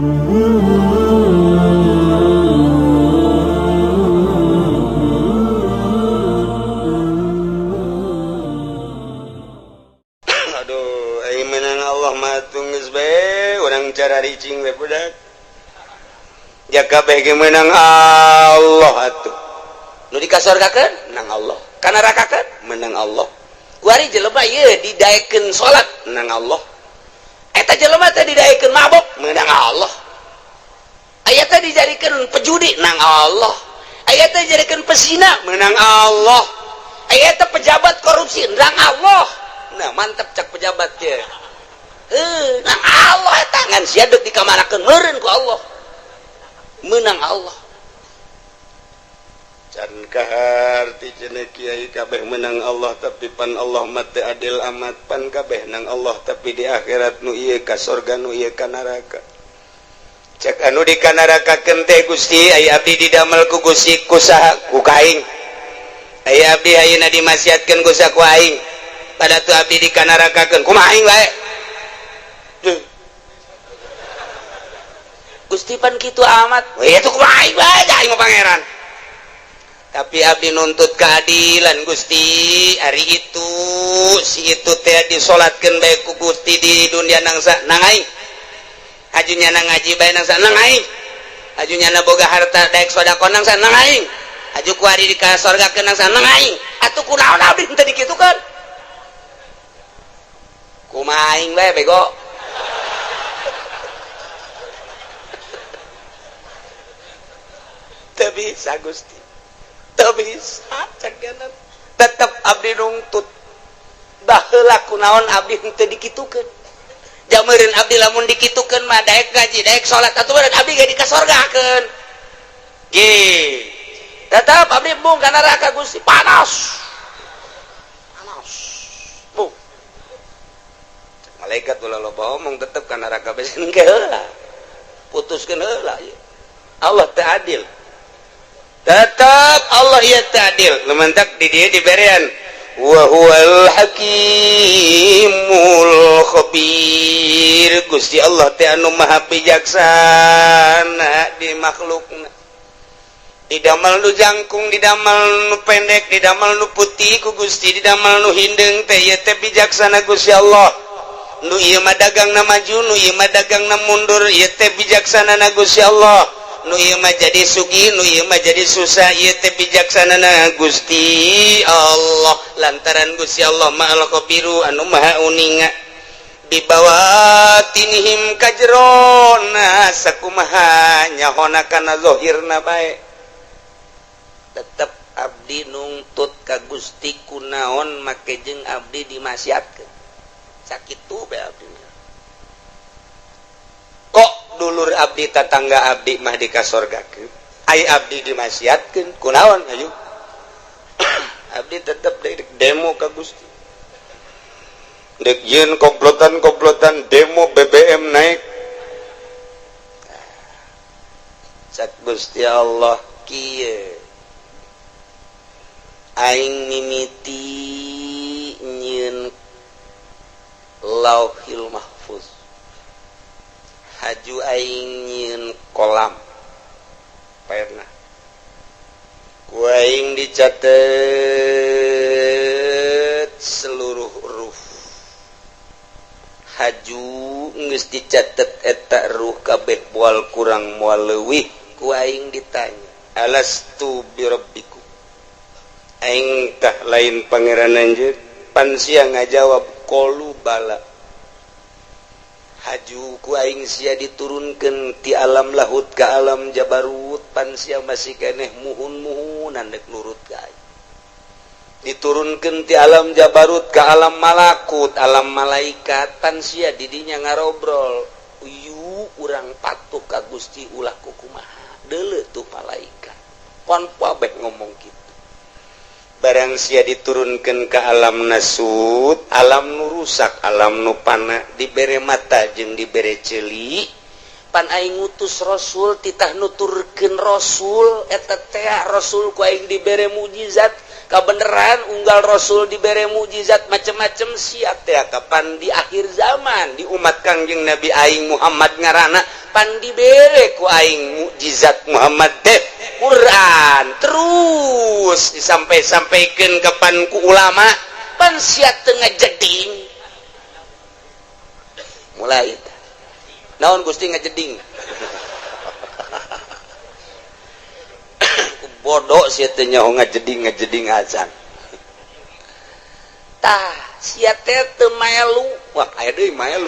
Aduh, aing menang Allah mah geus bae urang cara ricing we budak. Ja kabeh ge menang Allah atuh. Nu dikasorgakeun menang Allah, kanarakakeun menang Allah. Kuari jelema ieu didaekeun salat menang Allah. Eta jelema teh didaekeun mabok menang Allah. Aya teh dijadikeun pejudi nang Allah. Aya teh dijadikeun pesina menang Allah. Aya teh pejabat korupsi nang Allah. Nah, mantep cak pejabat teh. Heuh, nang Allah eta ngan sia deuk dikamanakeun meureun ku Allah. Menang Allah. Can kaharti cenah kiai kabeh menang Allah, tapi pan Allah mah teu adil amat, pan kabeh nang Allah tapi di akhirat nu ieu ka sorga, nu ieu ka neraka. Cek anu di kanarakakeun teh, "Gusti, aya abdi didamel ku Gusti ku saha?" "Ku kaing." "Aya abdi ayeuna dimaksiatkeun ku saha?" "Ku aing." "Pada tu abdi dikanarakakeun kumaha aing bae?" Duh. "Gusti, pan kitu amat." "Weh, itu kumaha aing bae, aing mah pangeran, tapi abdi nuntut keadilan, Gusti. Hari itu si itu teh disolatkeun bae ku Gusti di dunia nangsa nang aing, hajunya nang ngaji bae nangsa nang aing, hajunya na boga harta daek sedekah nangsa nang aing, haju kuari di ka sorgakeun nangsa nang aing. Atuh kunaon abdi teu dikitukeun? Kumaha aing bae, bego?" Teu bisa, Gusti, teu bisa. Cek tetep abdi nungtut baheula kunaon abdi henteu dikitukeun. Jameureun abdi lamun dikitukeun mah daek ngaji, daek salat, atuh meureun abdi ge dikasorgakeun. Ge tetep abdi embung ka neraka, Gusti, panas panas bu. Malaikat, "Ulah loba omong, tetep ka neraka bae." Engke heula putuskeun heula. Allah teu adil, tetap Allah ya adil. Lementak di dia diberian wa huwal hakimul khabir. Gusti Allah teh anu maha bijaksana di makhlukna, didamel nu jangkung, didamel nu pendek, didamel nu putih ku Gusti, didamel nu hindeng teh, ieu teh bijaksana Gusti Allah. Nu ieu mah dagangna maju, nu ieu mah dagangna mundur, ieu teh bijaksana na Gusti Allah. Nu ieu mah jadi sugih, nu ieu mah jadi susah, ieu teh bijaksana na Gusti Allah, lantaran Gusti Allah mah al khabiru, anu maha uninga bibawatinihim, kajerona sakumaha nyahona kana zahirna bae. Tetep abdi nungtut ka Gusti, kunaon make jeung abdi dimaksiatkeun sakitu bae abdi? Kok dulur abdi, tatangga abdi mah dikasorgakeun, ai abdi dimaksiatkeun, kunaon? Ayo abdi tetep demo ka Gusti, dek yeun komplotan-komplotan demo BBM naik. Cak Gusti Allah kieu, "Aing mimiti nyieun Lauhil Mahfuz, haju aing nyieun kolam pernah ku aing dicatet seluruh huruf. Haju geus dicatet eta ruh kabeh, moal kurang moal leuwih, ku aing ditanya, 'Alastu birabbikum? Aing tah lain pangeran anjeun?' Pan sia ngajawab, 'Qalu bala.' Haju ku aing sia diturunkeun ti alam lahut ke alam jabarut, pan sia masih keneh muhun-muhunan dek nurut ka aing. Diturunkeun ti alam jabarut ke alam malakut, alam malaikat, pan sia didinya ngarobrol, 'Uyu urang patuh ka Gusti ulah kukumaha, deuleu tuh malaikat.' Pon kabeh ngomong kitu. Barang sia diturunkan ke alam nasut, alam nu rusak, alam nu pana, dibere mata jeung dibere ceuli, pan aing ngutus rasul, titah nuturkeun rasul eta teh, rasul ku aing dibere mujizat. Kebenaran unggal Rasul dibere mukjizat macem-macem siap teh kapan di akhir zaman di umat Kangjeng Nabi aing Muhammad ngarana pan dibere ku aing mukjizat Muhammad teh Quran terus disampai-sampaikan kapan ku ulama pan sia teu ngajeding mulai naon Gusti ngajeding bodoh sia teh nyaho ngajeding ngajeding acan tah sia teh teu maelu wah aya deui maelu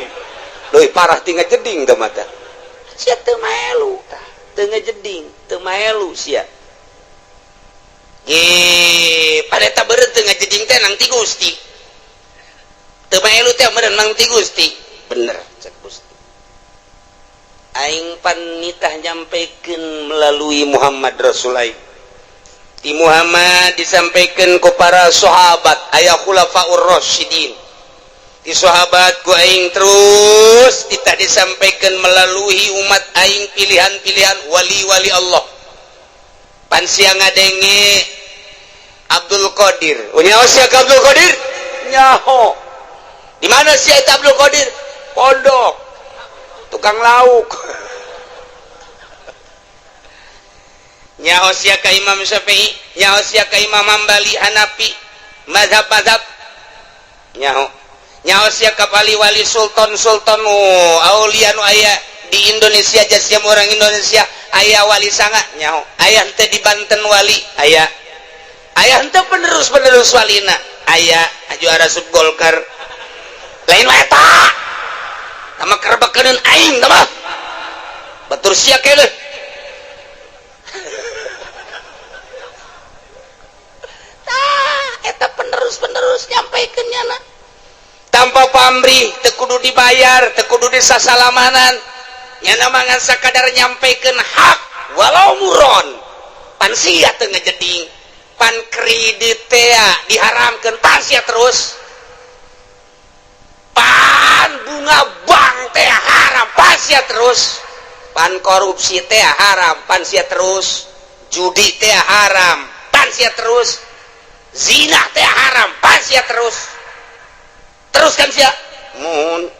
leuwih parah ti ngajeding teh mah teh sia teu maelu tah teu ngajeding teu maelu sia ge pada eta beureut teu ngajeding teh nang ti Gusti teu maelu teh meureun nang ti Gusti bener cek Gusti aing pan nitah nyampekeun melalui Muhammad Rasul aing di Muhammad disampaikan ke para sahabat aya khulafaur rasyidin di sahabat ku aing terus kita disampaikan melalui umat aing pilihan-pilihan wali-wali Allah pan sia ngadenge Abdul Qadir nyaho sia ka Abdul Qadir nyaho di mana sia eta Abdul Qadir pondok tukang lauk nyaho sia ka Imam Syafi'i nyaho sia ka Imam Hambali Hanafi mazhab-mazhab nyaho nyaho sia ka wali-wali sultan-sultan aulia nu aya di Indonesia jasiam orang Indonesia aya wali sanga nyaho aya henteu di Banten wali aya aya henteu penerus-penerus walina aya aju arasup Golkar lain wae eta tama kerbekeun aing tama batur sia keneh eta penerus-penerus nyampaikan nyana tanpa pamrih teu kudu dibayar teu kudu disasalamanan nyana mangan sakadar nyampaikan hak walau muron pan sia teu ngejeding pan kredit teh diharamkeun pan sia terus pan bunga bank teh haram pan sia terus pan korupsi teh haram pan sia terus judi teh haram pan sia terus zina teh haram pan sia terus terus kan sia mun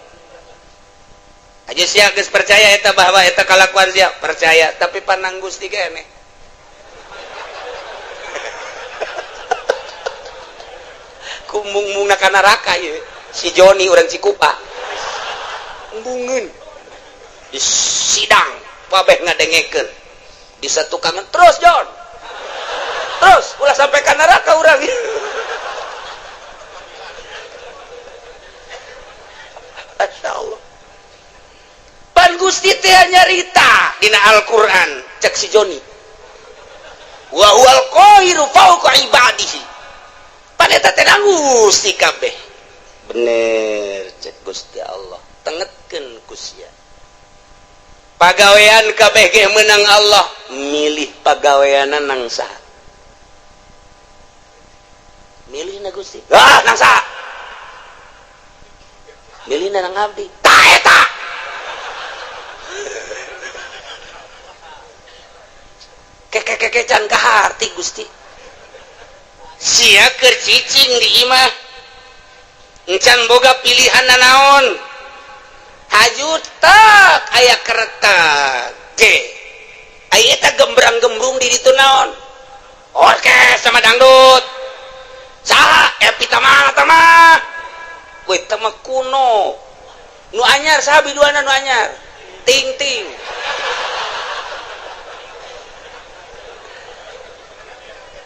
aja sia geus percaya eta bahwa eta kalakuan sia percaya tapi panang Gusti keneh kumung-mungna ka neraka ieu si Joni urang Cikupa embungeun di sidang kabeh ngadengekeun di satukangan terus Jon terus ulah sampai ka neraka urang. Masya Allah pan Gusti teh nyarita dina Al-Qur'an cek si Joni wa huwal qahiru fawqa ibadihi pan eta teh Gusti kabeh bener cek Gusti Allah tengetkeun ku sia pagawean kabeh ge meunang Allah milih pagaweanna nang saha milih na Gusti ah nang saha milih na nang abdi ta eta keke-keke can kaharti Gusti sia keur cicing di imah encan boga pilihan nanaon haju tak aya kereta G aya eta gembrang-gembrung di ditu naon orkes sama dangdut saha Epi Tamah tamah we tama kuno nu anyar saha biduana nu anyar ting-ting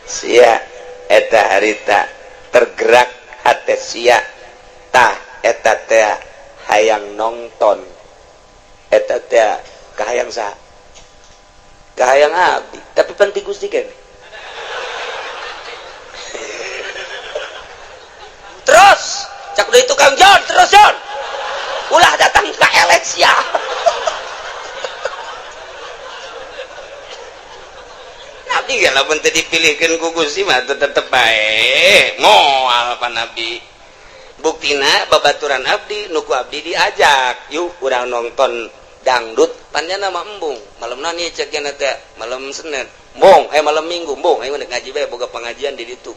sia eta harita tergerak hate sia tah eta teh hayang nonton eta teh kahayang saha kahayang abdi tapi penting Gusti keneh terus cak deui tukang Jon terus Jon ulah datang ka Alexia Nabi ge lamun teu dipilihkeun ku Gusti mah tetep bae moal pa Nabi buktina babaturan abdi nu ku abdi diajak yuk urang nonton dangdut panjana mah embung malam nani cek teh malam Senin embung malam Minggu embung ayo ngaji bae boga pengajian di ditu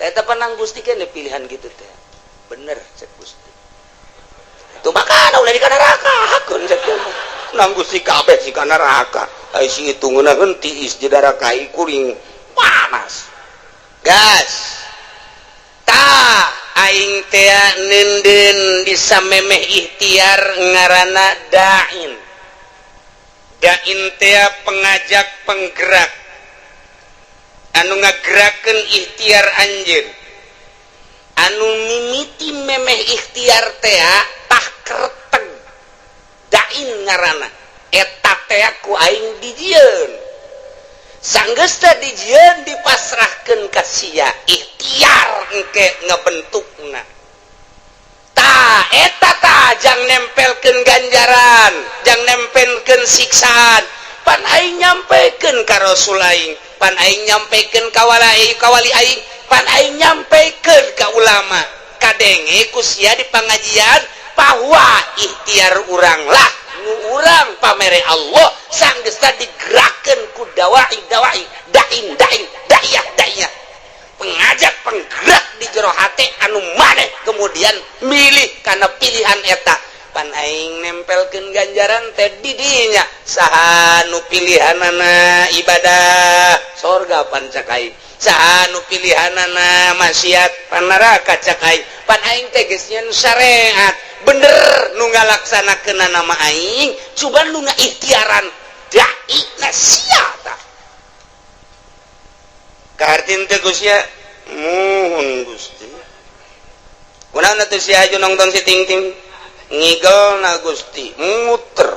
Eta panang Gusti kan pilihan gitu teh. Bener cek Gusti. Itu makana ulah di neraka hakun cek nang Gusti kabeh si ka neraka. Ai si itu ngeunaheun tiis di neraka kuring panas. Gas. Tah aing teh neundeun bisa memeh ikhtiar ngaranna da'in. Da'in teh pengajak penggerak anu ngagerakeun ikhtiar anjeun. Anu mimiti memeh ikhtiar teh tah kerteg da'in ngaranna eta teh ku aing dijieun. Sanggeus teh dijieun dipasrahkeun ka sia ikhtiar engke ngebentukna. Tah eta tah jang nempelkeun ganjaran, jang nempelkeun siksaan. Pan aing nyampekeun ka Rasul aing, pan aing nyampekeun ka wali aing, pan aing nyampekeun ka ulama. Kadenge ku sia di pangajian bahwa ikhtiar urang lah nu urang pamere Allah sanggeus digerakkeun ku dawai dawai da'in da'in da'iyah da'iyah pengajak penggerak di jero hate anu maneh kemudian milih karena pilihan eta. Pan aing nempelkeun ganjaran teh di dinya saha nu pilihanana ibadah sorga pan cak aing, saha nu pilihanana maksiat pan neraka cak aing. Pan aing teh geus nyeun syariat bener nu ngalaksanakeun nama aing, cuman nu ngaikhtiaran dai na sia tah. Kahartin teh Gusti, muhun Gusti. Kunaon atuh sia aju nongton si ting-ting ngigel na Gusti muter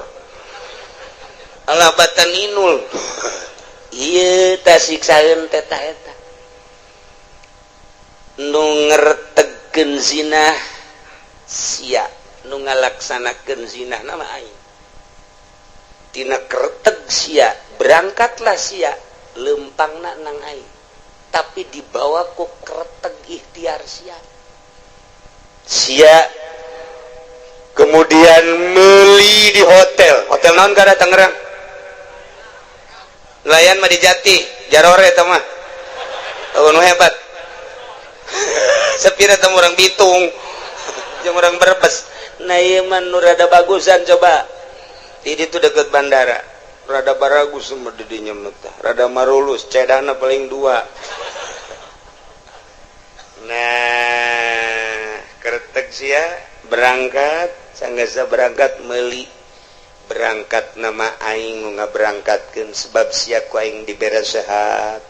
alah batan inul. Ieu tah siksaeun teh tah eta nu ngertegkeun zinah sia, nu ngalaksanakeun zinah nama aing. Tina kerteg sia berangkatlah sia lempangna nang aing, tapi dibawa ku kerteg ikhtiar sia. Sia kemudian meli di hotel. Hotel naon kada Tangerang? Nelayan mah di Jati, Jarore eta mah. Oh, nu hebat. Sepira teh orang Bitung jeung orang Brebes. Nah ieu mah nu rada bagusan coba. Di ditu deket bandara. Rada baragus mah di dinya mah tah. Rada marulus, cedana paling dua. Nah, kertek sia berangkat, sanggasa berangkat meuli berangkat nama aing nu ngaberangkatkeun sebab sia ku aing dibere sehat.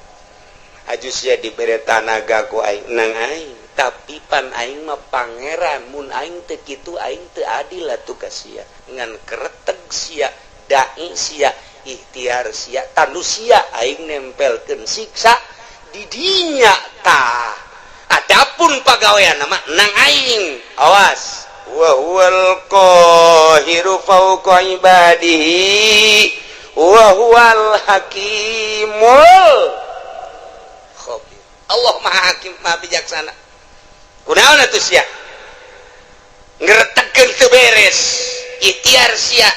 Aju sia dibere tanaga ku aing nang aing, tapi pan aing mah pangeran, mun aing teu kitu aing teu adil atuh ka sia. Ngan kereteg sia, dai sia, ikhtiar sia, tanu sia aing nempelkeun siksa di dinya tah. Adapun pagawean nama nang aing, awas. Wa huwal qahiru fawqa ibadihi wa huwal hakimul khabir. Allah Maha Hakim, Maha Bijaksana. Kunaon atuh sia? Ngeretegkeun teu beres, ikhtiar sia.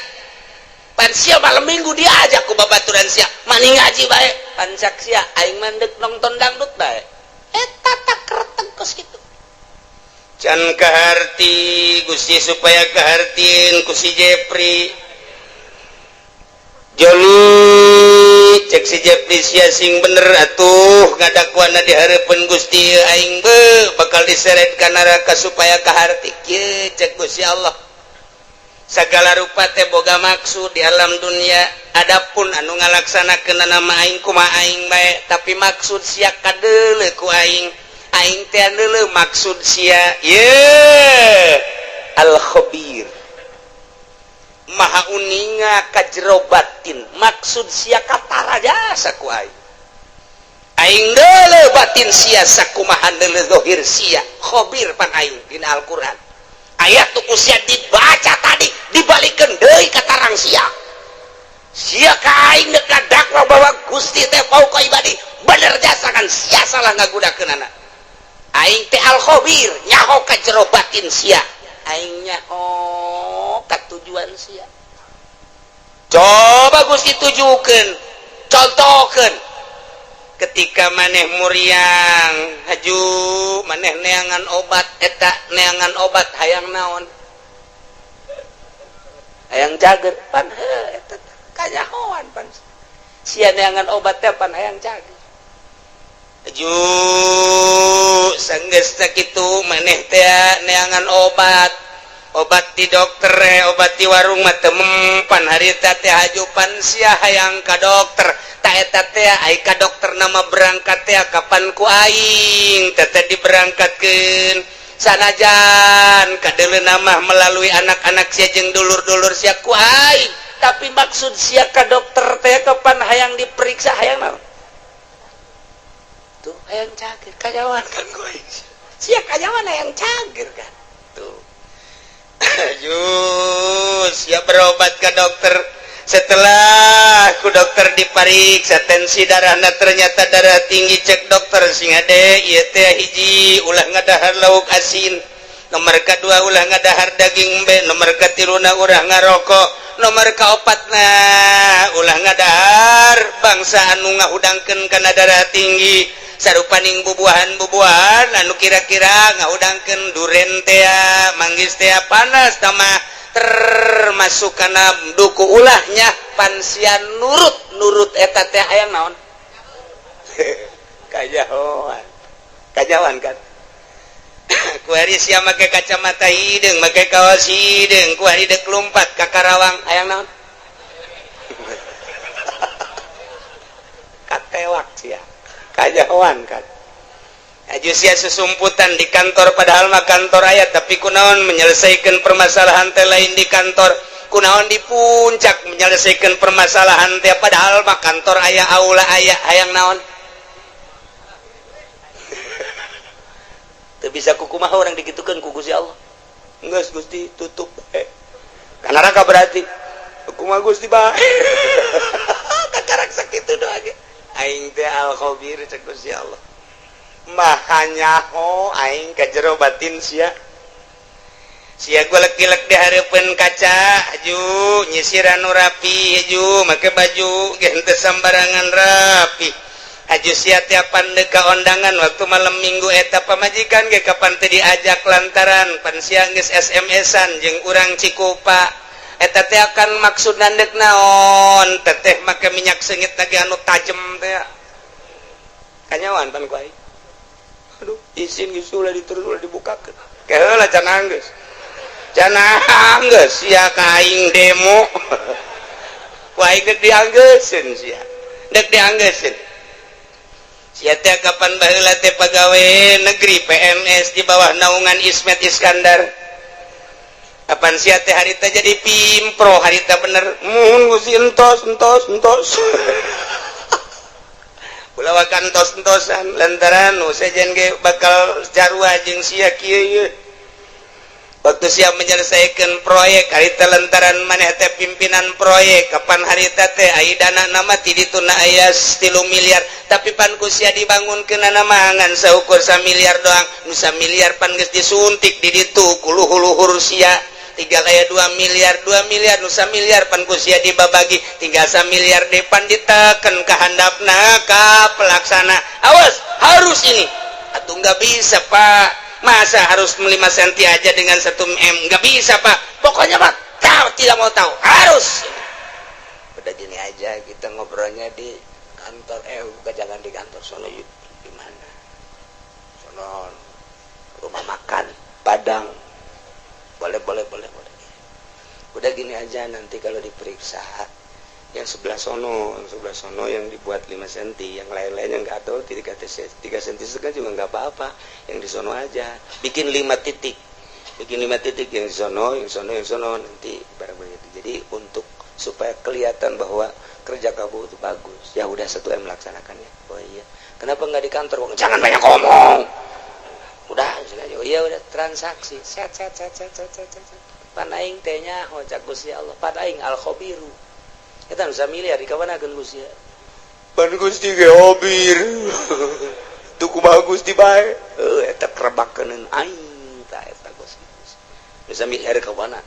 Pan sia malam minggu diajak ku babaturan sia, mani ngaji bae. Pan cak sia aing mah deuk nonton dangdut bae. Eta tak kereteg kos kitu. Can kaharti Gusti supaya kahartin ku si Jepri. Joni cek si Jepri sia sing bener atuh ngadakuana di hareupeun Gusti aing be bakal diseret ka neraka supaya kaharti kieu cek Gusti Allah. Segala rupa teh boga maksud di alam dunia. Adapun anu ngalaksanakeun nama aing kumaha aing bae, tapi maksud sia kadeuleu ku aing. Aing teh deuleu maksud sia. Ye al khabir maha uninga ka jero batin, maksud sia katara jasa ku aing. Aing deuleu batin sia sakumaha deuleu zahir sia. Khabir pan aing dina Al-Qur'an. Ayat tu ku sia dibaca tadi dibalikeun deui ka tarang sia. Sia ka aing deuk ngadakwa bahwa Gusti teh fauqa ibadi, bener jasa kan sia salah ngagunakeunana. Aing teh al khabir nyaho ka jero batin sia. Aing nyaho ka tujuan sia. Coba Gusti tujukeun, contohkeun. Ketika maneh muriang, haju maneh neangan obat, eta neangan obat hayang naon? Hayang cager. Pan heuh, eta kanyahoan pan sia neangan obat teh pan hayang cager. Haju sanggeus kitu maneh teh neangan obat, obat di dokter, obat di warung mah teu mempan harita teh. Haju pan sia hayang ka dokter. Ta eta teh ai ka dokter nama berangkat teh kapan ku aing teh diberangkatkeun, sanajan kadeuleu nama melalui anak-anak sia jeung dulur-dulur sia ku aing, tapi maksud sia ka dokter teh kapan hayang diperiksa, hayang naon tuh? Hayang cager. Kanyahoan kan ku aing sia kanyahoan hayang cager kan tuh. Ayo siap berobat ke dokter. Setelah ku dokter dipariksa tensi darahna, ternyata darah tinggi. Cek dokter, "Sing hade ieu teh, hiji, ulah ngadahar lauk asin, nomor kedua, ulah ngadahar daging embe, nomor katiluna, ulah ngarokok, nomor kaopatna, ulah ngadahar bangsa anu ngahudangkeun kana darah tinggi, sarupaning bubuahan-bubuahan anu kira-kira ngahudangkeun, duren tea, manggis tea, panas tamah termasuk kana duku ulahnya." Pan sia nurut nurut eta teh hayang naon? Kanyahoan, kanyahoan kan kuari sia make kacamata hideung, make kaos hideung, kuari dek lompat ka Karawang hayang naon? Katewak sia. Kanyahoan kan. Aju sia susumputan di kantor, padahal mah kantor aya, tapi kunaon menyelesaikan permasalahan teh lain di kantor? Kunaon di puncak menyelesaikan permasalahan teh, padahal mah kantor aya, aula aya? Hayang naon? Teu bisa kukumaha orang dikitukeun ku Gusti Allah. Geus, Gusti, tutup ka neraka berarti. Kumaha, Gusti, bae kakarak sakitu doa ge. Aing teh al khabir, cek Gusti Allah, maha nyaho aing ka jero batin sia. Sia golek-gilek di hareupeun kaca, aju nyisiran nu rapi, aju make baju ge henteu sambarangan rapi. Aju sia tiapan deuk ka ondangan waktu malam Minggu, eta pamajikan ge kapan teu diajak lantaran pan sia geus SMS-an jeung urang Cikupa. Eta teh akan maksud dek naon? Teteh make minyak seungit lagi anu tajem teh. Kanyahoan pan ku aing. Aduh, izin geus, ulah diterus, ulah dibukakeun. Keheula can anggeus, can anggeus sia ka aing demo ku aing. Dek dianggeuseun sia, dek dianggeuseun sia teh. Kapan baheula teh pagawe negeri PNS di bawah naungan Ismet Iskandar. Kapan sia teh harita jadi pimpro, harita bener mun Gusti, entos entos entos, ulah wakan entos entosan lantaran nu sejen ge bakal jarua jeung sia kieu ieu. Waktu sia menyelesaikan proyek harita lantaran maneh teh pimpinan proyek, kapan harita teh ai dana nama ti dituna aya 3 miliar, tapi pan ku sia dibangunkeun nama ngan saukur miliar doang. Nu miliar pan geus disuntik di ditu ku luhur-luhur sia, tinggal aya 2 miliar. 2 miliar, nu miliar pan ku sia dibabagi, tinggal miliar depan diteken ke handapna ka pelaksana, "Awas, harus ini." "Atau nggak bisa, Pak, masa harus 5 cm aja dengan 1 m? Nggak bisa, Pak." "Pokoknya, Pak, tahu tidak mau tahu, harus." "Udah, gini aja, kita ngobrolnya di kantor." "Eh, bukan, jangan di kantor sono." "Yuk, di mana?" "Sono, rumah makan Padang." "Boleh, boleh, boleh, boleh." "Udah, gini aja, nanti kalau diperiksa yang sebelah sono, yang sebelah sono yang dibuat 5 cm, yang lain-lainnya nggak tahu, 3 3 cm setengah juga nggak apa-apa. Yang di sono aja bikin 5 titik, bikin 5 titik, yang di sono, yang sono, yang sono, nanti barang begitu. Jadi untuk supaya kelihatan bahwa kerja kamu itu bagus." "Ya udah, 1 M melaksanakannya." "Oh iya, kenapa nggak di kantor?" "Jangan banyak ngomong, udah." "Oh iya, udah." Transaksi set set set set set set set. Pan aing teh nyaho, cak Gusti Allah, pan aing al khabiru. Eta nu miliar di kawana Gusti? Pan Gusti ge khabir tuh. Kumaha, Gusti, bae? Heuh, eta kerebakeun aing tah eta. Gusti bisa miliar ka mana?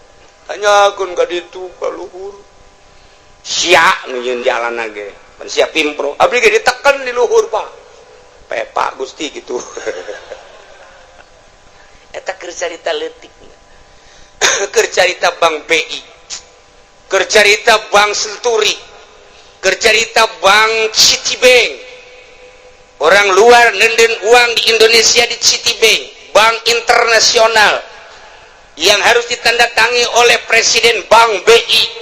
Tanyakeun ka ditu ka luhur sia nu nyieun jalan ge. Pan sia pimpro, abdi ge ditekan di luhur, Pak. Pepa Gusti gitu. Eta keur carita leutik. Keur carita Bank BI. Keur carita Bank Century. Keur carita Bank Citibank. Orang luar nenden uang di Indonesia di Citibank, bank internasional yang harus ditandatangi oleh Presiden Bank BI.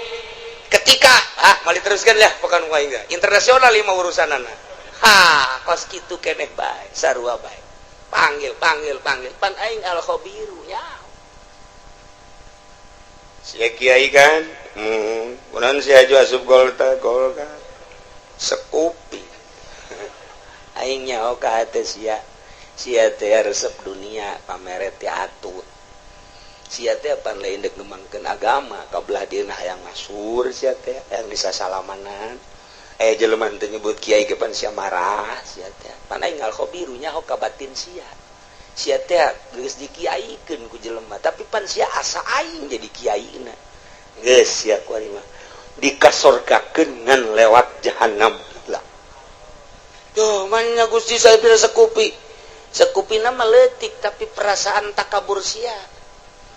Ketika ah mau diteruskan lah, bukan enggak internasional lima urusan anak. Ha, kos kitu keneh bae, sarua bae. Panggil, panggil, panggil. Pan aing al khabiru nya. Sia kiai kan? Kunaon sia aju asup Golkar, Golkar. Sekupi. Aing nyaho ka hate sia. Sia teh resep dunia, pameret teh atut. Sia teh pan lain dek ngembangkeun agama, kabelah dieuna hayang masyhur sia teh, hayang disasalamanan. Eh, jelema teu nyebut kiai ge pan sia marah sia teh. Pan aing al khabiru nyaho ka batin sia. Sia teh geus dikiaikeun ku jelema, tapi pan sia asa aing jadi kiaina. Geus sia kuari mah dikasorgakeun ngan lewat jahanam lah. Tuh, mana Gusti saya tidak sekupi. Sekupi nama leutik, tapi perasaan takabur sia.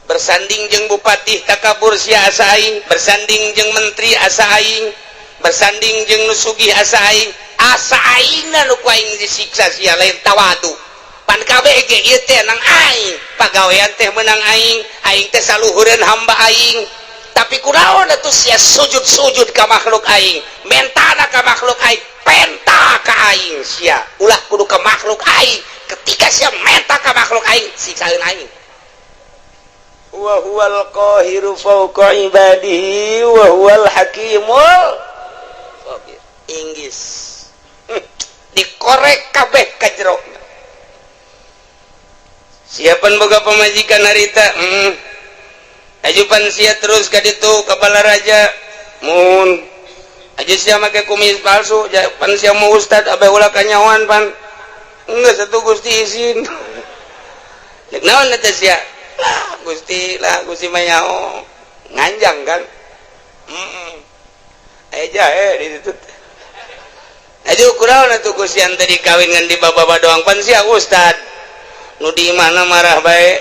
Bersanding jeung bupati takabur sia asa aing, bersanding jeung menteri asa aing, bersanding jeung nu sugih asa aing, asa aingna nu ku aing disiksa sia lain tawadu. Pan kabeh ge ieu teh nang aing, pagawean teh menang aing, aing teh saluhureun hamba aing. Tapi kunaon atuh sia sujud-sujud ka makhluk aing, mentana ka makhluk aing, penta ka aing sia. Ulah kudu ka makhluk aing. Ketika sia menta ka makhluk aing, siksaeun aing. Wa huwal qahiru fawqa ibadihi wa huwal hakimul khabir. Inggris dikorek kabeh ka jero. Siapan boga pamajikan harita? Ajupan sia terus ka ditu ka Balaraja. Mun aju sia make kumis palsu, pan sia mau ustad abeh ulah kanyawan pan. Geus atuh Gusti izin. Cek naon eta sia? Lah Gusti, lah Gusti mah nyaho. Nganjang kan? Heeh. Aya jahe di ditu. Aju kunaon atuh Gusti ante dikawin ngan di baba doang pan sia ustad. Nu di mana marah bae.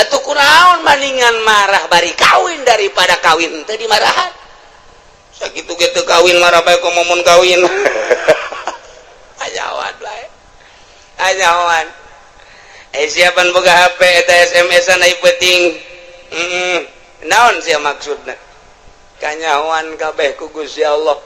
Atuh kunaon maningan marah bari kawin daripada kawin teu dimarahan. Sakitu ge teu kawin marah bae komo mun kawin. Ajawan bae. Ajawan. Eh, siapan boga HP eta SMS-an ai penting. Heeh. Naon sia maksudna? Kanyahoan kabeh ku Gusti Allah.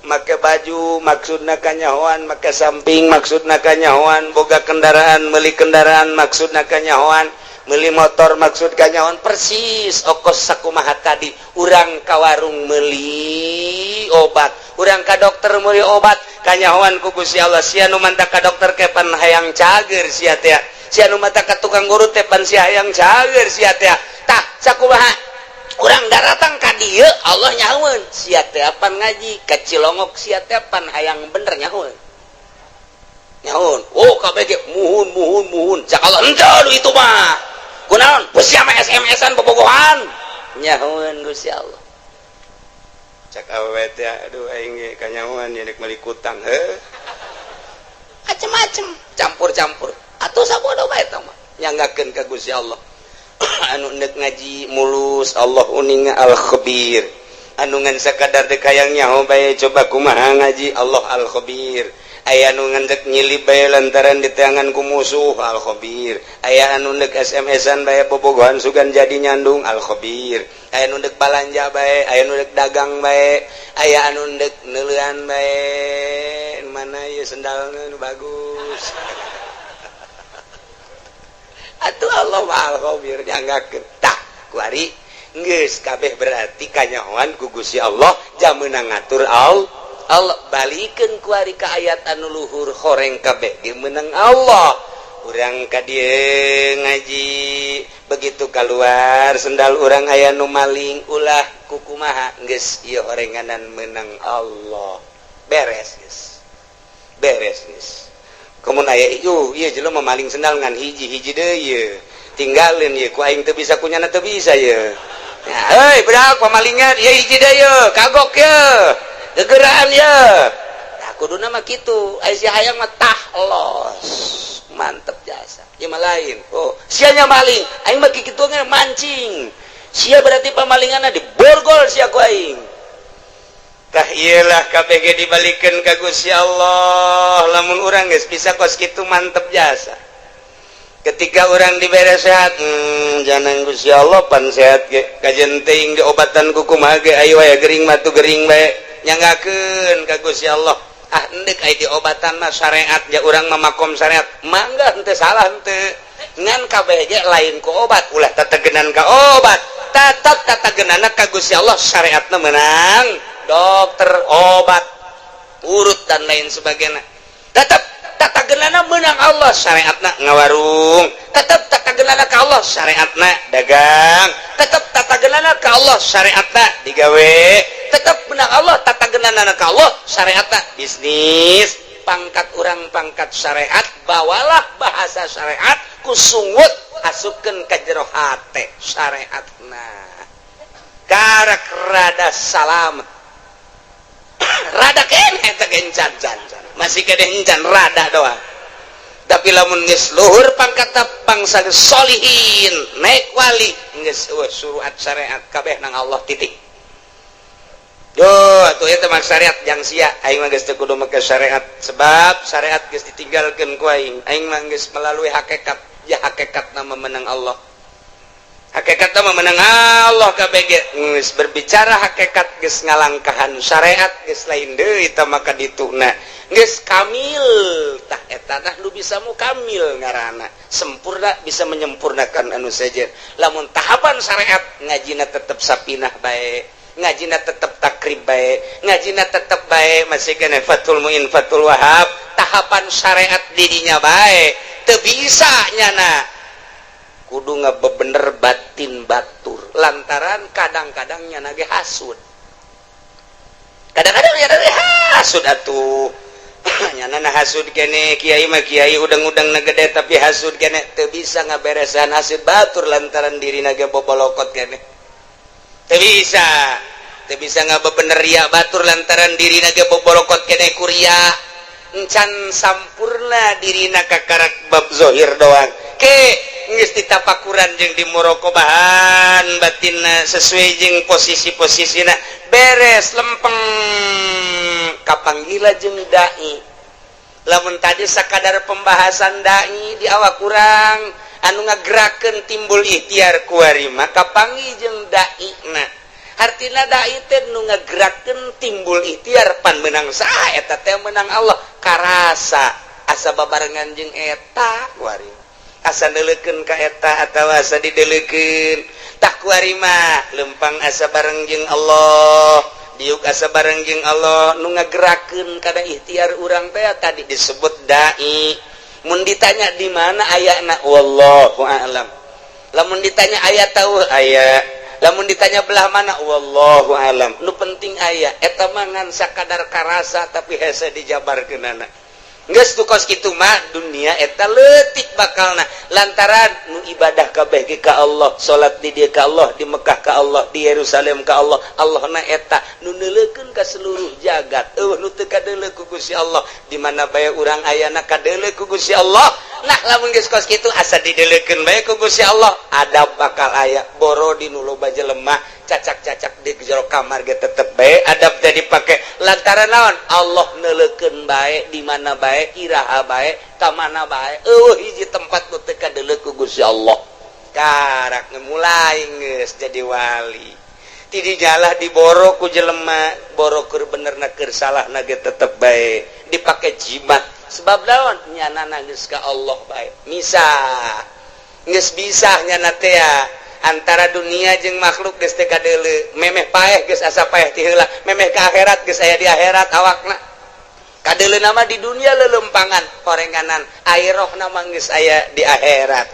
Make baju maksudna kanyahoan, make samping maksudna kanyahoan, boga kendaraan, meuli kendaraan maksudna kanyahoan, meuli motor maksud kanyahoan, persis okos sakumaha tadi. Urang ka warung meuli obat, urang ka dokter meuli obat, kanyahoan ku Gusti Allah. Sia nu manta ka dokter kepan hayang cager sia teh. Sia nu manta ka tukang urut teh pan sia hayang cager sia teh. Tah, sakumaha urang daratang ka dieu Allah nyahoeun sia teh pan ngaji ka Cilongok sia teh pan hayang bener nyahoeun. Nyahoeun. Oh, kabeh ge muhun muhun muhun. Cak Allah henteu itu mah. Kunaon? Geus sia mah SMS-an bobogohan. Nyahoeun Gusti Allah. Cak awewe teh aduh aing ge kanyahoan ye rek meuli kutang heuh. Macem-macem, campur-campur. Atuh sabodo bae eta mah. Nyanggakeun ka Gusti Allah. Anu ndek ngaji mulus Allah uninga al khabir. Anu ngan sakadar dek hayang nyaho bae coba kumaha ngaji Allah al khabir. Aya anu ngan dek nyilip bae lantaran diteangan ku musuh al khabir. Aya anu ndek SMS-an bae bobogohan sugan jadi nyandung al khabir. Aya anu ndek balanja bae, aya anu ndek dagang bae, aya anu ndek neuleuan bae, mana ieu sendalna nu bagus. Atuh Allah mah al khabir nyanggakeun. Tah, kuari geus kabeh berarti kanyahoan ku Gusti Allah jam meunang ngatur Allah. Allah balikeun kuari ka ayat anu luhur horeng kabeh ge meunang Allah. Urang ka dieu ngaji begitu keluar sendal urang aya nu maling ulah kukumaha geus ieu horenganan meunang Allah. Beres geus. Beres geus. Komun aya ieu ieu jelema maling sendal ngan hiji hiji deui ieu. Tinggalin ieu ku aing teu bisa kunyana teu bisa ieu. Nah, heuy budak pamalingan ieu hiji deui ieu kagok ieu. Gegeraan ya. Nah, kuduna mah kitu. Ai si hayang mah tah los. Mantep jasa. Ieu mah lain. Oh, sia nya maling. Aing mah kitu mancing. Sia berarti pamalinganna diborgol sia ku aing. Tah iyalah KBG dibalikan ka Gusti Allah. Lamun urang geus bisa kos kitu, mantep jasa. Ketika orang dibere sehat, jangan Gusti Allah pan sehat ge kajen teuing diobatan ku kumaha ge, ayo aya gering mah tuh gering bae, nyanggakeun ka Gusti Allah. Ah, endek aya diobatan mah syariat ya, urang mah makom syariat, mangga, henteu salah henteu, ngan kabeh ge lain ku obat, ulah tategenan ka obat, tetap tatagenana ka Gusti Allah. Syariatna menang dokter, obat urut dan lain sebagainya, tetap tatagenana menang Allah. Syariatna ngawarung, tetap tatagenana ka Allah. Syariatna dagang, tetap tatagenana ka Allah. Syariatna digawe, tetap menang Allah. Tatagenana ka Allah. Syariatna bisnis. Pangkat orang pangkat syariat, bawalah bahasa syariat ku sungut, asupkeun ka jero hate syariatna, karak rada salam, rada kene eta gencan can masih kene encan, rada doang. Tapi lamun geus luhur pangkat, bangsa solihin, naik wali, geus suruhat syariat kabeh nang Allah, titik. Yo, atuh eta mah syariat jang sia. Aing mah geus teu kudu make syariat, sebab syariat geus ditinggalkeun ku aing. Aing mah geus melalui hakikat. Ya, hakikat nama menang Allah. Hakikat nama menang Allah KBG. Geus berbicara hakikat, geus ngalangkahan syariat, geus lain deui eta maka dituna. Geus kamil tah eta tah nu bisa mu kamil ngaranna. Sempurna, bisa menyempurnakan anu sejen. Lamun tahapan syariat, ngajina tetep sapinah bae, ngajina tetep takrib bae, ngajina tetep bae, masih kena Fathul Muin, Fathul Wahab, tahapan syariat dirinya bae teu bisa nyana, kudu ngabebener batin batur, lantaran kadang-kadang nyana ge hasud, kadang-kadang nyana ge hasud atuh, nyana na hasud kene. Kiai mah kiai udang-udang na gede, tapi hasud kene, teu bisa ngaberesan hasud batur lantaran diri ge bobolokot kene. Teu bisa, teu bisa ngabebener ria batur lantaran diri ge bobolokot kene kuria, encan sampurna dirina, kakarak bab zohir doang. Ke geus ditapakuran jeung di muraqabahan batinna sesuai jeung posisi-posisina, beres, lempeng, kapanggila jeung dai. Lamun tadi sakadar pembahasan dai di awak kurang anu ngagerakeun timbul ikhtiar, kuari mah kapanggih jeung dai na. Hartina dai teh nu ngagerakeun timbul ikhtiar. Pan menang saha eta teh? Menang Allah. Karasa asa babarengan jeung eta kuari, asa neuleukeun ka eta atawa asa dideleukeun. Tah, kuari mah lempang asa bareng jeung Allah, diuk asa bareng jeung Allah. Nu ngagerakeun kada ikhtiar urang teh tadi disebut dai. Mun ditanya di mana ayana, wallahu a'lam. Lamun ditanya aya tahu aya, lamun ditanya belah mana, wallahu alam. Nu penting aya. Eta mah ngan sakadar karasa, tapi hese dijabarkeunana. Geus tu kos kitu mah dunia eta leutik bakalna, lantaran nu ibadah kabeh ge ka Allah, salat di dieu ka Allah, di Mekah ka Allah, di Yerusalem ka Allah. Allah na eta nu neuleukeun ka seluruh jagat, eueuh nu teu kadeuleu ku Gusti Allah. Di mana bae urang ayana kadeuleu ku Gusti Allah. Nah, lamun geus kos kitu, asa dideleukeun bae ku Gusti Allah, adab bakal aya. Boro di nu loba jelema, cacak-cacak di jero kamar ge tetep bae adab teh dipake, lantaran naon? Allah neuleukeun bae, di mana bae, iraha bae, ka mana bae, eueuh hiji tempat nu teu kadeuleu ku Gusti Allah. Karak mulai geus jadi wali, ti dijalah diboro ku jelema, boro keur bener na keur salah na ge tetep bae dipake jimat. Sebab naon? Nyana geus ka Allah bae, misah geus bisa nyana teh antara dunia jeung makhluk, geus teu kadeuleu. Memeh paeh geus asa paeh ti heula, memeh ka akhirat geus aya di akhirat awakna. Kadeuleu nama di dunia lelempangan horenganan, air rohna mah geus aya di akhirat,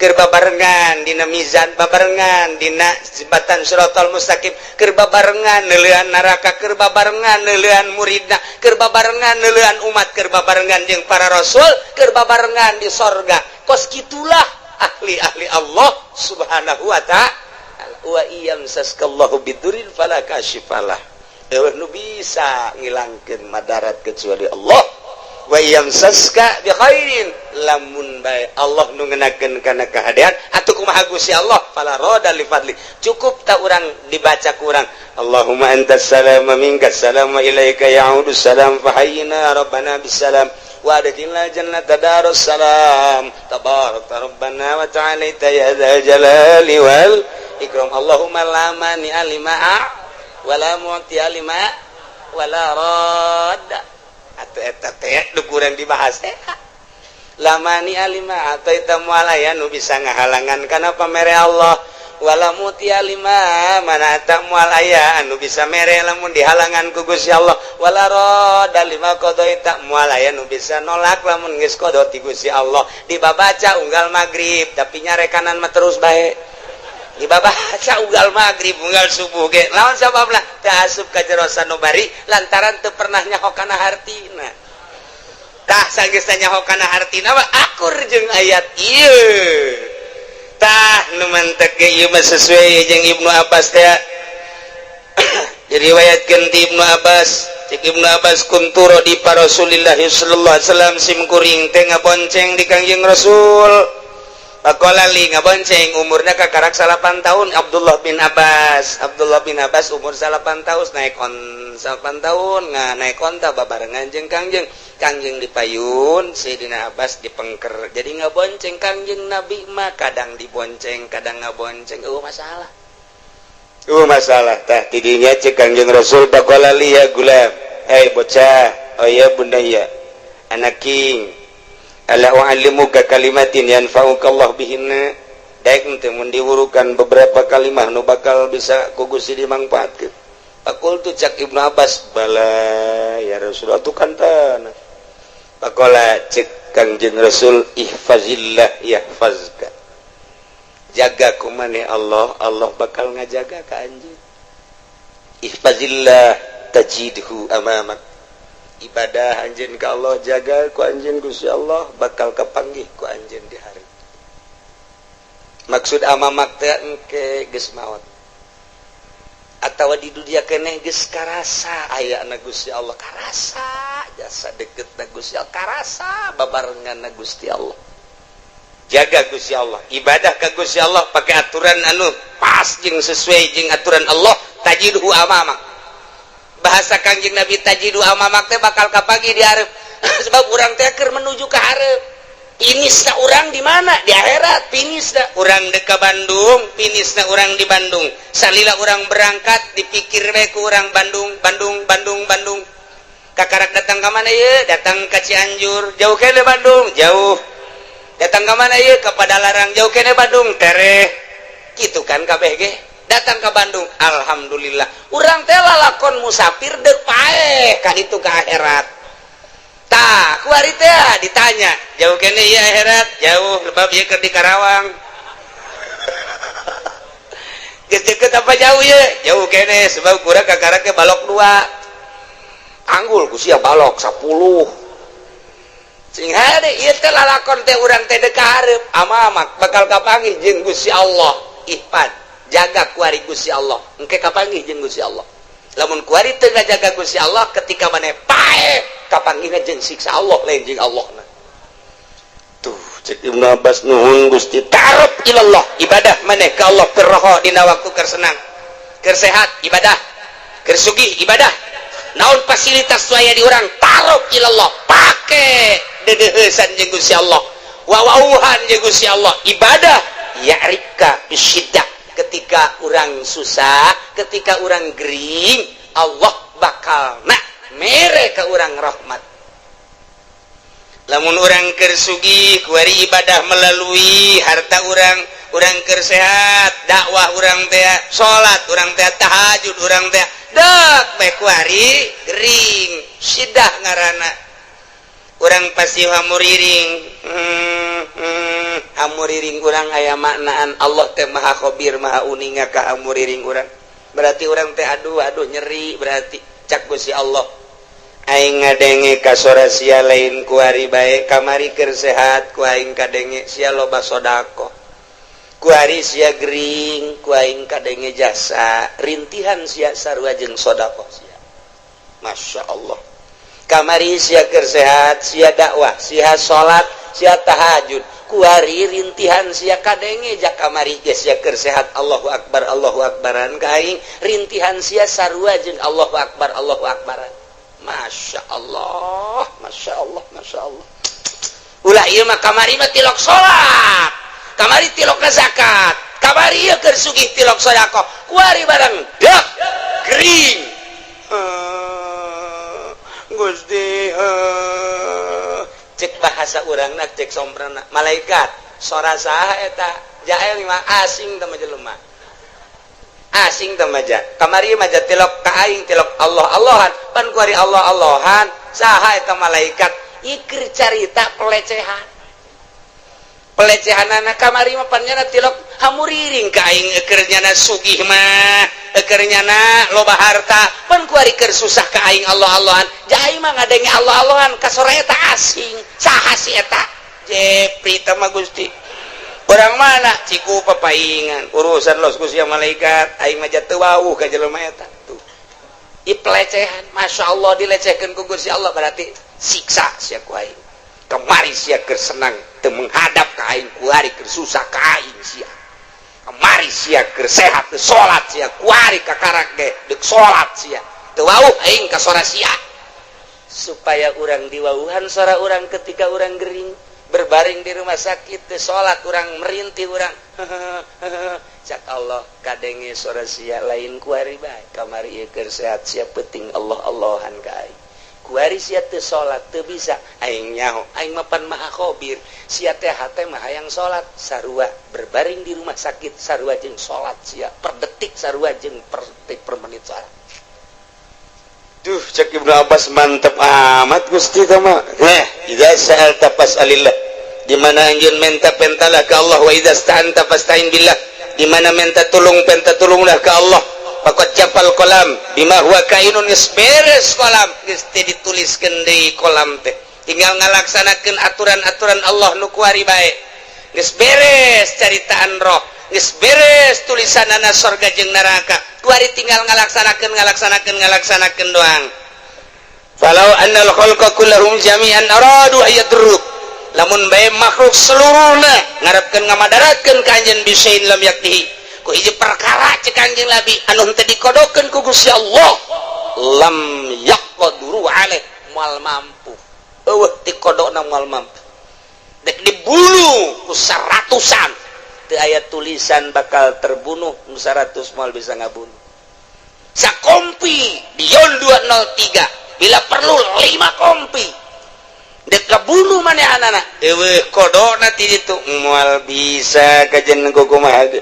keur babarengan dina mizan, babarengan dina jembatan Shiratal Mustaqim, keur babarengan neuleuan neraka, keur babarengan neuleuan muridna, keur babarengan neuleuan umat, keur babarengan jeung para rasul, keur babarengan di sorga. Kos kitulah ahli-ahli Allah Subhanahu wa Ta'ala. Wa iyamsaskallahu bidurin fala kashifalah. Euweuh nu bisa ngilangkeun madarat kecuali Allah. Wa yamsaska bi khairin, lamun bae Allah nu ngenakeun kana kahadean atuh kumaha Gusti Allah, fala rada li fadli. Cukup tak urang dibaca ku urang, Allahumma antas salam wa minkas salam wa ilaika ya'udu salam fahayyina rabbana bisalam wa adkhilna jannata darus salam, tabarakta rabbana wa ta'alaita ya dzal jalali wal ikram. Allahumma la mani'a lima wala mu'tiya lima wala radda. Atau eta teh nu kurang dibahas teh, la mani'a lima a'taita, moal aya nu bisa ngahalangan kana pamere Allah, wala mu'tiya lima mana'ta, moal aya anu bisa mere lamun dihalangan ku Gusti Allah, wala radda lima qadaita, moal aya nu bisa nolak lamun geus qada ti Gusti Allah. Dibabaca unggal magrib, tapi nyarekanan mah terus bae. Dibabaca unggal magrib, unggal subuh ge. Lawan sababna? Teu asup ka jero sanubari lantaran teu pernah nyaho kana hartina. Tah, sanggeus nyaho kana hartina mah akur jeung ayat ieu. Tah, nu mantek ge ieu mah sesuai jeung Ibnu Abbas teh. Diriwayatkeun ti Ibnu Abbas, cek Ibnu Abbas, kuntu radifa Rasulillah sallallahu alaihi wasallam, sim kuring teh ngabonceng di Kangjeng Rasul. Faqala li, ngabonceng umurna kakarak 9 tahun Abdullah bin Abbas. Abdullah bin Abbas umur 9 tahun, naik on 9 tahun nga naik onta babarengan jeung Kangjeng. Kangjeng dipayun, Sayyidina Abbas dipengker. Jadi ngabonceng Kangjeng Nabi mah kadang dibonceng, kadang ngabonceng. Oh, masalah. Oh, masalah. Tah, tidinya cek Kangjeng Rasul, faqala li, ya gulam, hey bocah, oh ya bunayya, anak king, ala u'allimuka kalimatin yanfa'uka Allah bihinna, daek teu mun diwurukan beberapa kalimah nu bakal bisa ku Gusti dimangfaatkeun? Faqultu, cak Ibnu Abbas, bala ya Rasulullah, tu kan tanah. Faqala, cek Kangjeng Rasul, ihfazillah yahfazka, jaga ku maneh Allah, Allah bakal ngajaga ka anjeun. Ihfazillah tajidhu amamak, ibadah anjeun ka Allah, jaga ku anjeun Gusti Allah, bakal kapanggih ku anjeun di hari. Maksud amamak teh engke geus maot atawa di dunia keneh geus karasa aya na Gusti Allah, karasa jasa deket na Gusti Allah, karasa babarengan na Gusti Allah. Jaga Gusti Allah, ibadah ka Gusti Allah pakai aturan anu pas jeung sesuai jeung aturan Allah, tajidhu amamak. Bahasa Kangjeng Nabi, tajidhu amamak teh bakal kapanggih di hareup, sebab urang teh keur menuju ke hareup. Finishna urang di mana? Di akhirat finishna. Urang dek ka Bandung, finishna urang di Bandung. Salila urang berangkat dipikir we ku urang Bandung, Bandung, Bandung, Bandung. Kakarak datang ke mana ye? Datang ke Cianjur, jauh kene Bandung? Jauh. Datang ke mana ye? Ke Padalarang, jauh kene Bandung? Tereh. Gitu kan kabeh ge. Datang ke Bandung, alhamdulillah. Urang teh lalakon musafir dek paeh ka ditu ke akhirat. Tah, kuari teh ditanya, jauh kene ieu akhirat? Jauh, sebab ieu keur di Karawang. Geus deket apa jauh ye? Jauh kene, sebab kurang kakara ke balok dua. Anggul ku sia balok 10. Sing hade ieu teh lalakon teh urang teh dek ka hareup, amamak bakal kapanggih jeung Gusti Allah. Ihfad, jaga kuari Gusti Allah, engke kapanggih jeung Gusti Allah. Lamun kuari teu ngajaga Gusti Allah, ketika maneh paeh kapanggihna jeung siksa Allah, lain jeung Allah. Tuh, cek Ibnu Abbas, nuhun Gusti. Ta'aruf ilallah, ibadah maneh ka Allah firroho, dina waktu keur senang, keur sehat ibadah, keur sugih ibadah, naon fasilitas aya di urang, ta'aruf ilallah, pake dedeheusan jeung Gusti Allah, wawauhan jeung Gusti Allah, ibadah. Ya'rifka bisyiddah, ketika orang susah, ketika orang gering, Allah bakal nak mere ke orang rahmat. Lamun orang keur sugih kuari ibadah melalui harta orang, orang keur sehat dakwah orang teh, salat orang teh, tahajud orang teh, dek bae kuari gering, sidah ngaranna urang pasti hamuriring, hamuriring urang aya maknaan Allah teh maha khabir, maha uninga ka hamuriring urang. Berarti urang teh aduh aduh nyeri, berarti cak Gusti Allah, aing ngadenge kasora sia lain kuari bae, kamari keur sehat ku aing kadenge sia loba sodako, kuari sia gering ku aing kadenge jasa rintihan sia sarua jeung sodako sia. Masya Allah, kamari sia keur sehat, sia dakwah, sia salat, sia tahajud. Kuari rintihan sia kadenge. Jak kamari ge sia keur sehat, Allahu akbar, Allahu akbaran ka aing. Rintihan sia sarua jeung Allahu akbar, Allahu akbaran. Masya Allah, Masya Allah, Masya Allah. Ulah ieu mah, kamari mah tilok salat, kamari tilok zakat, kamari ieu keur sugih tilok sedekah. Kuari barang dak gering, Gusti, cek bahasa urang, cek somprana, malaikat, sora saha eta? Jael mah asing teh jelema, asing teh maja. Kamari mah tilok ka aing, tilok Allah Allahan. Pan kuari Allah Allahan, saha eta malaikat? Ikir carita pelecehan, pelecehan anak. Kamari mah pan nyana tilok hamuriring ka aing, eker nyana sugih mah, eker nyana loba harta. Pan kuari keur susah ka aing Allah Allahan. Jai mah ngadenge Allah Allahan ka sora eta asing, saha si eta? Jepri teh mah, Gusti, orang mana? Ciku papaingan urusan los ku sia malaikat, aing mah teu wawuh ka jelema eta. Tuh i pelecehan. Masya Allah, dilecehkeun ku Gusti Allah, berarti siksa sia ku aing. Kemari sia keur senang teu menghadap ka aing, kuari keur susah ka aing sia. Kemari sia keur sehat teu salat sia, kuari kakarak ge deuk salat sia. Teu wawuh aing ka sora sia. Supaya urang diwauhan sora urang ketika urang gering berbaring di rumah sakit, teu salat urang, merintih urang. Cak Allah, kadenge sora sia lain kuari bae. Kamari ieu keur sehat sia penting Allah Allahan ka aing, kuari sia teu salat, teu bisa, aing nyaho. Aing mah pan maha khobir. Sia teh hate mah hayang salat, sarua berbaring di rumah sakit sarua jeung salat sia, per detik sarua jeung per detik, per menit salat. Duh, cek Ibnu Abbas, mantep amat Gusti tama. Heh, idza sa'alta fas'alillah. Di mana anjeun menta, pentalah ke Allah. Wa idza sta'anta fasta'in billah. Di mana minta tulung, penta tulunglah ke Allah. Faqad jaffal qalam bima huwa kainun. Geus beres kolam, geus teu dituliskeun deui kolam teh. Tinggal ngalaksanakeun aturan-aturan Allah nu kuari bae. Geus beres caritaan roh, geus beres tulisanana sorga jeung neraka. Kuari tinggal ngalaksanakeun, ngalaksanakeun, ngalaksanakeun doang. Falau annal khalqa kullahum jami'an aradu ayadruk, lamun bae makhluk seluruhna ngarepkeun ngamadaratkeun ka anjeun, bisain lam yaktihi, ku hiji perkara, cek Kanjeng Nabi, anu henteu dikodokeun ku Gusti Allah, lam yaqduru alaih, moal mampu. Eueuh dikodokna moal mampu. Dek dibunuh ku seratusan, teu aya tulisan bakal terbunuh, nu 100 moal bisa ngabunuh. Sakompi Dion 203, bila perlu 5 kompi, dek kabunuh manehanana, eueuh kodokna ti ditu, moal bisa kajen kumaha ge.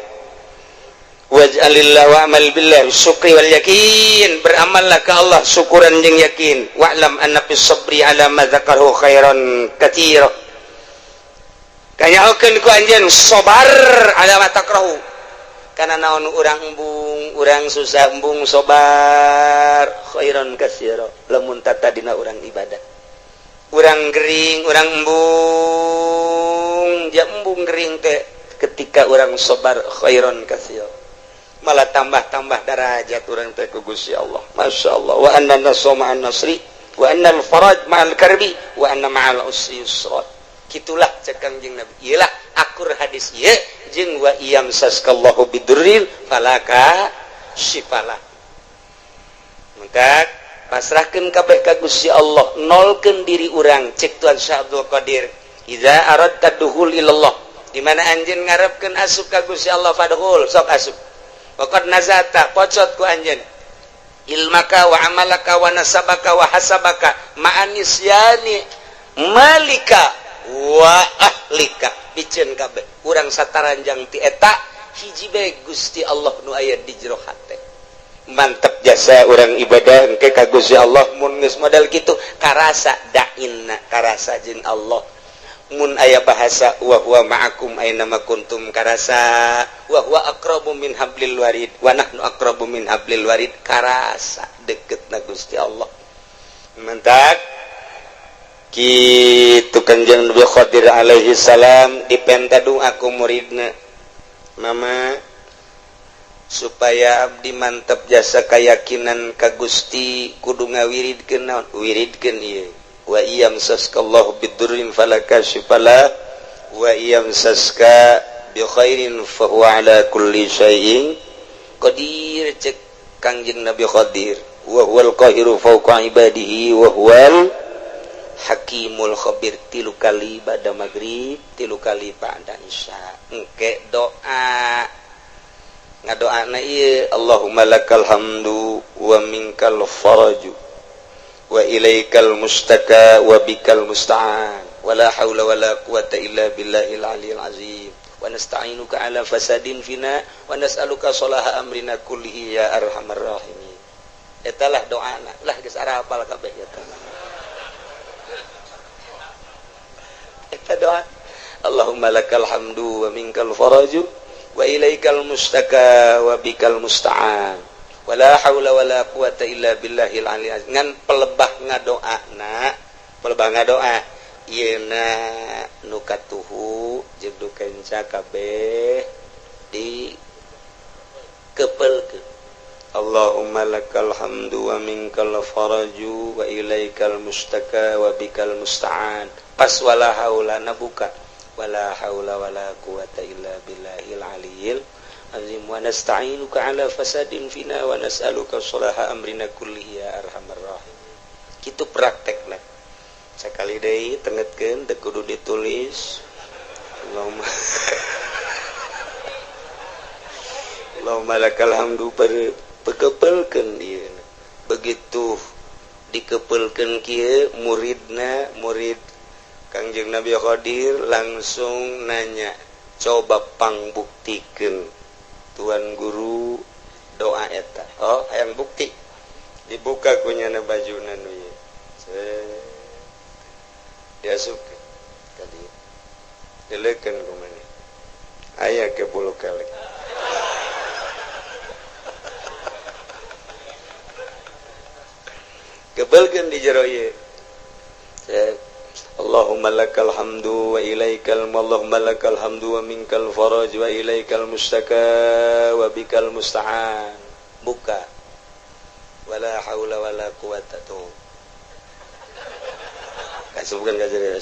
Waj'alillah wa'mal billah syukri wal yakin. Beramallah ke Allah syukuran jeung yakin. Wa'lam anna fis sabri ala ma dzakaru khairan katsira. Kanyahokeun ku anjeun sabar ala ma takrahu. Kana naon urang embung, urang susah embung, sabar, khairan katsira lamun tata dina urang ibadah. Urang gering, urang embung, ja embung gering teh, ketika urang sabar, khairan katsira, malah tambah-tambah darajat urang teh ku Gusti Allah. Masya Allah. Wa anna nasra ma'an nasri, wa anna al-faraj ma'al karbi, wa anna ma'al usri yusra. Gitulah cek Kangjeng Nabi. Iyalah akur hadis ieu jeung wa iyam saskallahu bidurrin falaka syifalah. Maka pasrahkeun kabeh ka Gusti Allah, nolkeun diri urang. Cek Tuan Syekh Abdul Qadir, idza aradta dukhul ilallah, di mana anjeun ngarepkeun asup ka Gusti Allah, fadkhul, sok asup. Waqad nazata, pocot ku anjeun, ilmaka wa amalaka wa nasabaka wa hasabaka ma'anisyani malika wa ahlika. Piceun kabeh urang sataranjang ti eta hiji bae, Gusti Allah nu aya di jero hate. Mantep jasa urang ibadah engke ka Gusti Allah. Mun geus model kitu, karasa dainna, karasa jeung Allah. Mun aya bahasa wa huwa ma'akum aina ma kuntum, karasa. Wa huwa aqrabu min hablil warid, wa nahnu aqrabu min hablil warid, karasa deket na Gusti Allah. Mentak kitu Kanjeng Nabi Khadir alaihi salam dipenta doa ku muridna, "Mama, Supaya abdi mantep jasa keyakinan ka Gusti, kudu ngawiridkeun naon? Wiridkeun ieu, wa iyamsaskallahu bidurrin fala kashifa lah wa iyamsaska bi khairin fa huwa ala kulli syai'in qadir. Cek Kangjeng Nabi Khadir, wa huwal qahiru fawqa ibadihi wa huwal hakimul khabir. Tilu kali pada maghrib, tilu kali pada isya. Engke doa, ngadoana ieu, Allahumma lakal hamdu wa minkal faraju wa ilaikal mustaka wa bikal musta'an wala haula wala quwata illa billahil aliyil azim wa nasta'inuka ala fasadin fina wa nas'aluka salaha amrina kullihi ya arhamar rahimin. Eta lah doana lah, geus arapal kabeh eta. Eta doa, Allahumma lakal hamdu wa minkal faraju wa ilaikal mustaka wa bikal musta'an wala haula wala quwata illa billahil aliyil azim. Ngan pelebah ngadoana, pelebah ngadoa ieuna nu katuhu jeung nu kenca kabeh di kepelkeun. Allahumma lakal hamdu wa minkal faraju wa ilaikal mustaka wa bikal musta'an. Pas wala haula na buka, wala haula wala quwata illa billahil aliyil azim wa nasta'inuka ala fasadin fina wa nas'aluka salaha amrina kullihi ya arhamar rahimin. Kitu praktekna. Sakali deui tengetkeun, teu kudu ditulis. Allahumma Allahumma lakal hamdu, pekepelkeun ieu. Begitu dikepelkeun kieu, muridna, murid Kangjeng Nabi Khadir langsung nanya, coba pangbuktikeun tuan guru doa eta. Oh, hayang bukti. Dibuka kunyana bajuna nu ieu. Diasupkeun ka dieu. Dileukeun ku maneh. Aya ke bulu kelek. Kebelkeun di jero ieu. Allahumma lakal hamdu wa ilaikal, Allahumma lakal hamdu wa minkal faraj wa ilaikal mustaka wa bikal musta'an. Buka. Wala haula wala quwata tuh. Kasubkeun ka jero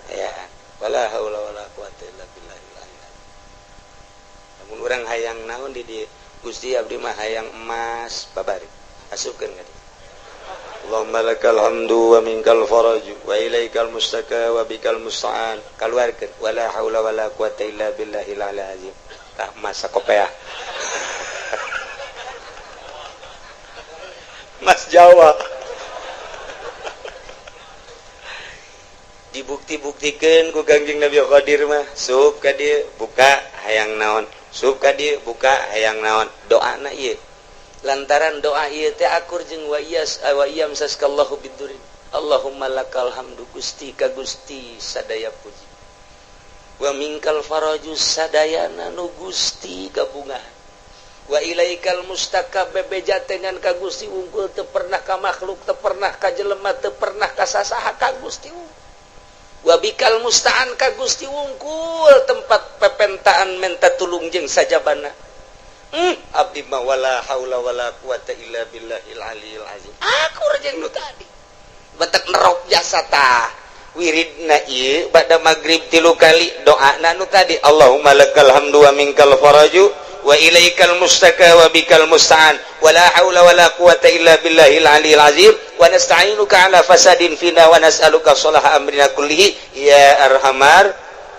ya. Wala haula wala quwata illa billahil aliyil azim. Lamun urang hayang naon di dieu? Gusti abdi mah hayang emas babari. Asupkeun ka dieu. Allahumma lakal hamdu wa minkal faraju wa ilaikal mustaka wa bikal musta'an. Kaluarkeun wala haula wala quwata illa billahil aliyil azim. Tah masa kopeah. Mas Jawa. Dibukti-buktikeun ku Kangjeng Nabi Khadir mah, sup ka dieu buka hayang naon, sup ka dieu buka hayang naon. Doana ieu. Lantaran doa ieu teh akur jeung wa iyas wa iyam saskallahu bidurin. Allahumma lakal hamdu, Gusti ka Gusti sadaya puji. Wa minkal faraju sadayana nu Gusti gabungan. Wa ilaikal mustaka, bebeja dengan ka Gusti unggul, teu pernah ka makhluk, teu pernah ka jelema, teu pernah ka sasaha, ka Gusti unggul. Wa bikal musta'an, ka Gusti wungkul tempat pepentaan menta tulung jeung sajabana. Abdi mah wala haula wala quwata illa billahil aliyil azim. Akur jeung nu tadi. Betek nerok jasa tah. Wiridna ieu bada magrib tilu kali, doana nu tadi, Allahumma lakal hamdu wa minkal faraju wa ilaikal mustaka wa bikal musta'an wala haula wala quwata illa billahil aliyil azim wa nasta'inuka ala fasadin fina wa nas'aluka salaha amrina kullihi ya arhamar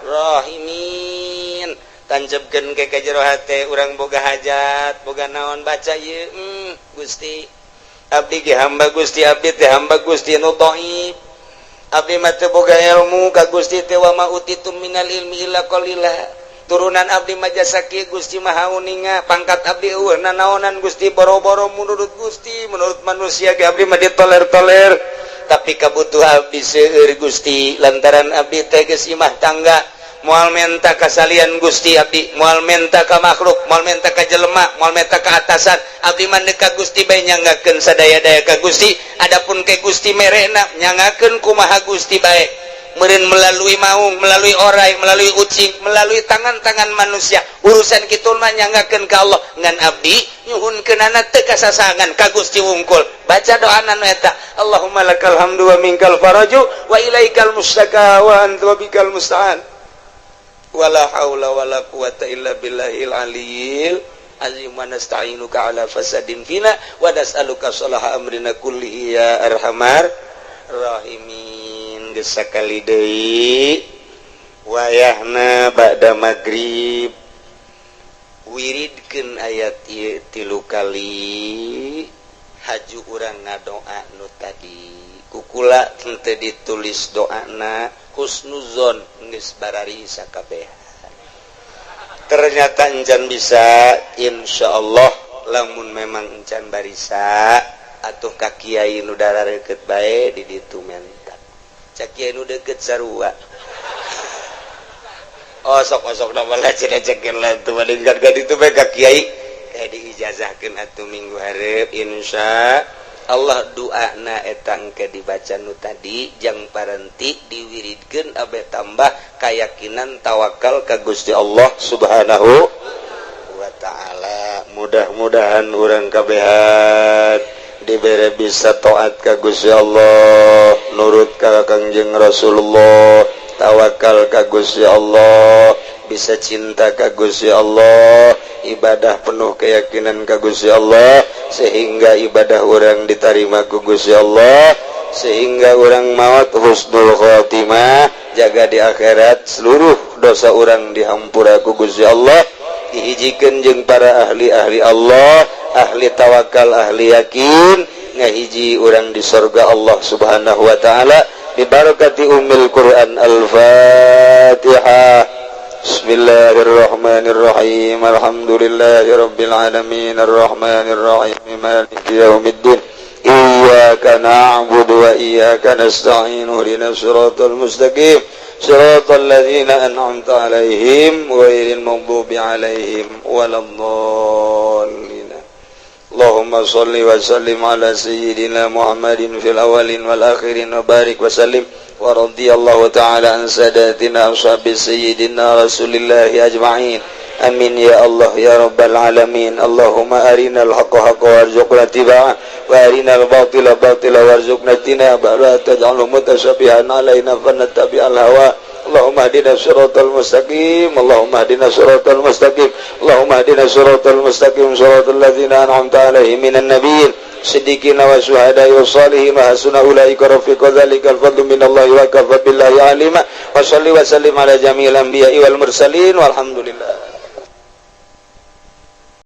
rahimin. Tanjebkeun ke ka jero hate urang boga hajat, boga naon, baca ieu. Gusti abdi ge hamba Gusti, abdi teh hamba Gusti nu dhaif, abdi mah teu boga ilmu ka Gusti teh, wa ma utitum minal ilmi illa qalila. Turunan abdi mah jasa kieu, Gusti Maha uninga, pangkat abdi eueuh nanaonan Gusti, boro-boro menurut Gusti, menurut manusia ge abdi mah ditoler-toler, tapi kabutuh abdi seueur Gusti, lantaran abdi teh geus imah tangga, moal menta kasalian Gusti, abdi moal menta ka makhluk, moal menta ka jelema, moal menta ka atasan, abdi mah ka Gusti bae, nyanggakeun sadaya-daya ka Gusti. Adapun ke Gusti merena, nyangakeun kumaha Gusti bae. Meureun melalui maung, melalui orai, melalui ucing, melalui tangan-tangan manusia. Urusan kitu mah nyanggakeun ka Allah. Ngan abdi nyuhunkeunana teu kasasangan, ka Gusti wungkul. Baca doana nu eta, Allahumma lakal hamdu wa minkal faraju wa ilaikal mustaka wa anta wa bikal musta'an. Wala haula wala quwata illa billahil aliyil azim wa nasta'inuka ala fasadin fina wa nas'aluka salaha amrina kullihi ya arhamar rahimin. Geus sakali deui, wayahna ba'da magrib, wiridkeun ayat ieu tilu kali, haju urang ngadoa nu tadi. Ku kula henteu ditulis doana, husnuzon geus barari sakabehan. Ternyata encan bisa. Insyaallah lamun memang encan barisa atuh ka kiai nu deket bae di ditu, menta cak kiai nu deket sarua. Oh, sok osok nama lah cenah cekeun lah tuh bandingkan ka ditu bae ka kiai, kayak diijazahkeun atuh minggu hareup. Insya Allah doana eta engke dibaca nu tadi, jang parenti diwiridkeun abe tambah keyakinan tawakal ka Gusti Allah Subhanahu wa Ta'ala. Mudah-mudahan urang kabehan dibere bisa taat ka Gusti Allah, nurut ka Kangjeng Rasulullah, tawakal ka Gusti Allah, bisa cinta ka Gusti Allah, ibadah penuh keyakinan ka Gusti Allah, sehingga ibadah urang diterima ku Gusti Allah, sehingga urang maut husnul khotimah, jaga di akhirat seluruh dosa urang dihampura ku Gusti Allah, dihijikeun jeung para ahli-ahli Allah, ahli tawakal, ahli yakin, ngahiji urang di sorga Allah Subhanahu wa Ta'ala, bibarakati ummil Quran. Al-Fatihah. Bismillahirrahmanirrahim. Alhamdulillahirabbil alamin, arrahmanir rahim, maliki yaumiddin. Iyyaka na'budu wa iyyaka nasta'in, ihdinas siratal mustaqim, siratal ladzina an'amta 'alaihim ghairil maghdubi 'alaihim waladdallin. Allahumma salli wa sallim ala sayyidina Muhammadin fil awwalin wal akhirin wa barik wa sallim. Wa radiyallahu ta'ala an sadatina ashabi sayyidina Rasulillahi ajma'in. Amin ya Allah ya rabbal alamin. Allahumma arinal haqqa haqqa warzuqna ittiba'ah, wa arinal batila batila warzuqna ijtinabah, la taj'alhu mutasyabihan alaina fanattabi'al hawa. Allahumma hdina siratal mustaqim. Allahumma hdina siratal mustaqim. Allahumma hdina siratal mustaqim, siratal ladzina an'amta alaihim minan nabiyyin, siddiqina wa syuhada'i wa salihin, wa hasuna ulaika rafiqa. Dzalikal fadlu minallahi wa kafa billahi alima. Wa salli wa sallim ala jami'il anbiya'i wal mursalin, walhamdulillah.